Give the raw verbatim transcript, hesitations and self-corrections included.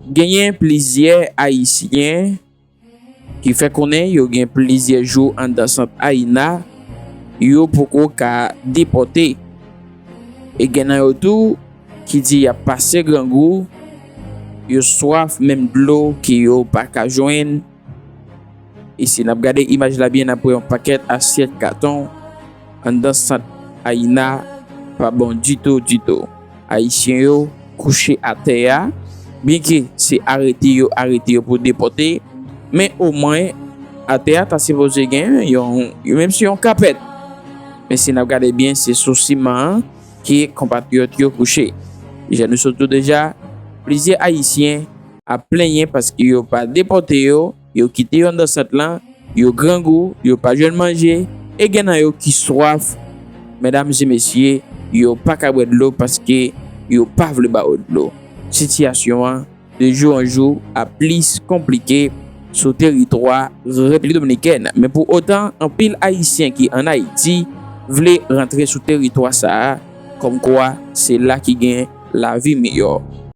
Genyen plizyè Ayisyen ki fè konnen yo gen plizyè jou anndan sant Ayina yo poko ka depòte. E gen nan yo tou ki di y ap pase grangou, yo swaf menm dlo ke yo pa ka jwenn. E si n ap gade imaj la byen, n ap wè yon pakèt asyèt katon anndan sant Ayina pa bon ditou, ditou. Ayisyen yo kouche atè a, byenke se arete yo arete yo pou depòte, men omwen atè a ta sipoze gen yon, yon, menm si yon kapèt. Men si n ap gade byen, se sou siman an ke konpatriyòt yo kouche. Jan nou sot di w deja, plizyè Ayisyen ap plenyen paske yo pa depòte yo, yo kite yo anndan sant lan, yo grangou, yo pa jwenn manje, e gen nan yo ki swaf. Medam e mesye, yo pa ka bwè dlo paske yo pa vle ba yo dlo. Sitiyasyon an, de jou an jou, ap plis konplike sou teritwa Repiblik Dominikèn. Men pou otan, anpil Ayisyen ki ann Ayiti vle rantre sou teritwa sa a, kòmkwa se la ki gen lavi miyò.